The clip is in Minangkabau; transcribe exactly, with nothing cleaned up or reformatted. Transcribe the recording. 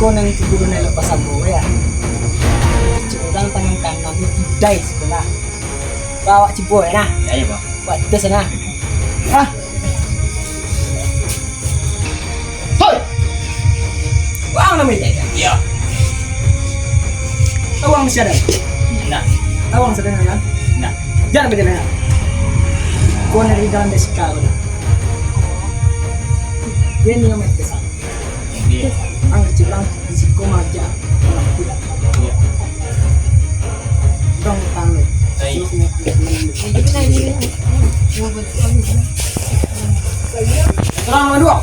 Ko nan tigo nan lepas ambo, ya. Kecil urang tangan kanan ni tidai sikolah. Bawa cibo, ya, nah. Ya, ya, Bang. Buat tes, nah. Ah. Hoi! Bang, nama itu? Ya. Awang masih ada? Nah. Awang sadang, ya? Nah. Jangan berjalan, ya? Ko nan di dalam deska ko, nah. Dia ni yang main kesan. Iya. Ang kecil urang di siko maja. Iya. Dong tang. Iya. Terang dua.